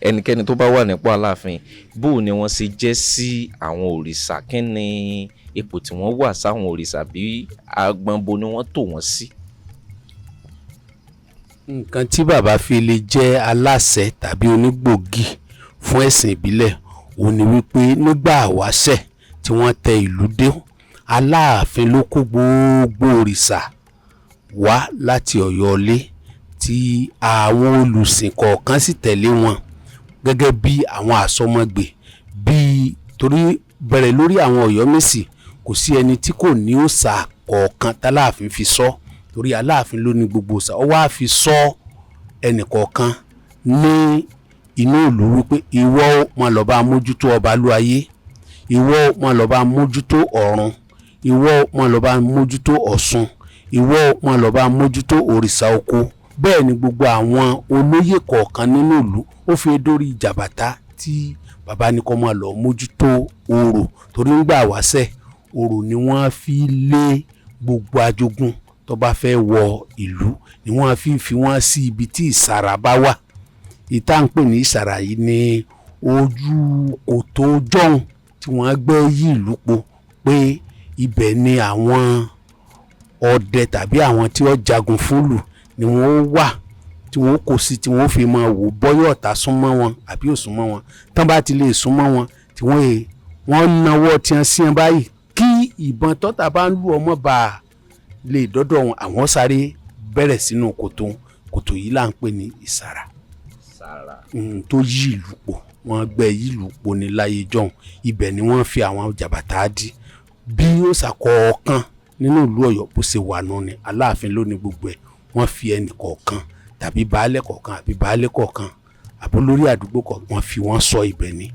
Ẹnikẹ́ni tó bá wà nípò Aláàfin, bó ni wọ́n ṣe jẹ́ sí àwọn òrìṣà? Kí ni ipò tí wọ́n wà sáwọn òrìṣà, bí agbọ̀nbo ni wọ́n tò wọ́n sí? Nǹkan tí bàbá fi lè jẹ́ aláṣẹ tàbí onígbòógì fún ẹ̀sìn ìbílẹ̀ òun ni wípé nígbà àwáṣẹ̀ tí wọ́n tẹ ìlú dé, Aláàfin ló kó gbogbo òrìṣà wá láti Ọ̀yọ́ ilé, tí àwọn olùsìn kọ̀ọ̀kan sì tẹ̀lé wọn gẹ́gẹ́ bí àwọn àsọmọgbè bíi, torí bẹ̀rẹ̀ lórí àwọn Ọ̀yọ́mèsì, kò sí ẹni tí kò ní òòṣà kọ̀ọ̀kan tÁláàfin fi sọ, torí Aláàfin ló ní gbogbo òòṣà. Ó wá fi sọ ẹnì kọ̀ọ̀kan ní inú ìlú wípé ìwọ máa lọ bá mójútó Ọbalúayé, ìwọ máa lọ bá mójútó Ọ̀run, ìwọ máa lọ bá mójútó Ọ̀ṣun, ìwọ máa lọ bá mójútó òrìṣà oko. Bẹ́ẹ̀ ni gbogbo àwọn olóyè kọ̀ọ̀kan nínú ìlú, ó fi dórí Jàbàtà tí bàbá ní kó máa lọ mójútó orò, torí ńgbà wáṣẹ̀ orò ni wọ́n fi lé gbogbo ajogun tó bá fẹ́ wọ ìlú, ni wọ́n fi wọ́n sí ibi tí ìsàrà bá wà. Ìta ń pè ní ìsàrà yìí ní ojú kòtò jọ́hún tí wọ́n gbẹ́ yí ìlú po, pé ibẹ̀ ni àwọn ọdẹ tàbí àwọn tí wọ́n jagun fúnlù ni wọ́n wà, tí wọ́n kò sí, tí wọ́n fi máa wò bọ́yọ̀ ọ̀tá súnmọ́ wọn àbí ò súnmọ́ wọn. Tán bá ti lè súnmọ́ wọn, tí wọ́n yè wọ́n nawọ́ tí wọ́n sí wọn báyìí, kí ìbọn tọ́ta bá ń lù ọmọ bá a lè dọ́dọ̀ wọn, àwọn sáré bẹ̀rẹ̀ sínú kòtò. Kòtò yìí là ń pè ní ìsàrà tó yí ìlú po. Wọ́n gbẹ́ yí ìlú po ní láyé jọ̀hún. Ibẹ̀ ni wọ́n fi àwọn Jàbàtà dí. Bí òòṣà kọ̀ọ̀kan nínú ìlú Ọ̀yọ́ bó ṣe wà nù ni, Aláàfin ló ní gbogbo ẹ̀. Wọ́n fi ẹnì kọ̀ọ̀kan tàbí baálé kọ̀ọ̀kan àbí baálé kọ̀ọ̀kan àbí olórí àdúgbò kọ̀ọ̀kan, wọ́n fi wọ́n sọ ibẹ̀ ni.